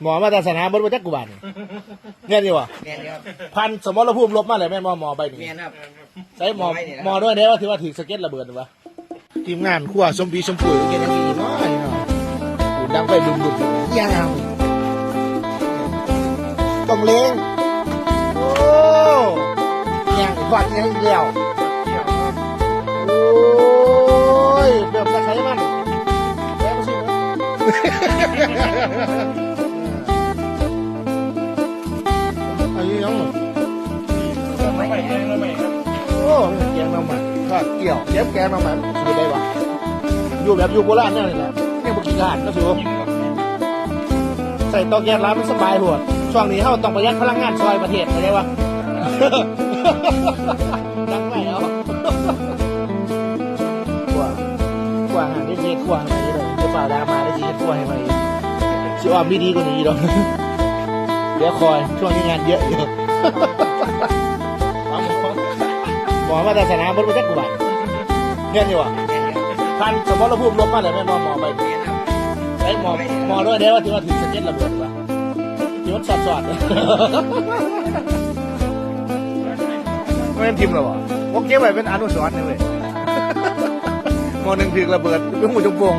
ໝໍມາແຕ່ສະໜາມ ບໍ່ຮູ້ຈັກກູບາດນີ້ ແມ່ນຢູ່ບໍ່? ແມ່ນຢູ່ ຜ່ານສະໝໍລະພູມລົບມາແລ້ວແມ່ນບໍ່? ໝໍໃບນີ້ ແມ່ນຄັບ ໃສ່ໝໍ ໝໍໜ່ວຍໃດວະ ທີ່ວ່າຖືກສະເກັດລະເບີດວະ? ທີມງານຄົວສົມປີສົມປຸຍເຮັດຫຍັງຢູ່ນີ້ເນາະ ເນາະ ໂອ້ ດັງໄຟບຶມໆ ຍາວ ຕ້ອງເລັ່ງ ໂອ້ ຫຍັງ ທອດຫຍັງອີກແລ້ວ? ໂອ້ຍ ເລີ່ມຈາກໄຂມັນ ແລ້ວຊິ ອັນນີ້ຫຍັງ? ໂອ້ ແກງໜໍ່ໄມ້ ທອດກ້ຽວ ແຈ່ວແກງໜໍ່ໄມ້ ມັນສູດໄດ້ຫວາ? ຢູ່ແບບຢູ່ໂບລານແນວນີ້ແຫຼະ ຍັງບໍ່ຂີ້ຄ້ານເນາະສູ ໃຊ້ເຕົາແກັສຫຼາຍມັນສະບາຍໂພດ. ຊ່ວງນີ້ເຮົາຕ້ອງປະຢັດພະລັງງານຊ່ອຍປະເທດ ເຂົ້າໃຈບໍ່? ດັງໄຟເອົາ ຄົວ ຄົວຫາໄດ້ຊິເຮັດຄົວໃຫ້ໃໝ່ເດີ ຢ່າຟ້າວດຣາມາ ໄດ້ຊິເຮັດຄົວໃຫ້ໃໝ່ ຊິອ້ອມມີດີກວ່ານີ້ອີກດອກ ດຽວຄອຍ ຊ່ວງນີ້ງານເຍອະຢູ່ ໝໍມາແຕ່ສະໜາມ ບໍ່ຮູ້ຈັກກູບາດ ແມ່ນຢູ່ບໍ່? ຜ່ານສະໝໍລະພູມລົບມາແລ້ວແມ່ນບໍ່? ໝໍໃບນີ້ ໃສ່ໝໍ ໝໍໜ່ວຍໃດວະ ທີ່ວ່າຖືກສະເກັດລະເບີດວະ? ທີ່ມັນສອດໆ ແມ່ນຖິ້ມແລ້ວບໍ່? ໂອເຄ ໄວ້ເປັນອະນຸສອນເດ້ເວີຍ ໝໍໜຶ່ງຖືກລະເບີດ ເປັນຫູຈົງໂປ່ງ.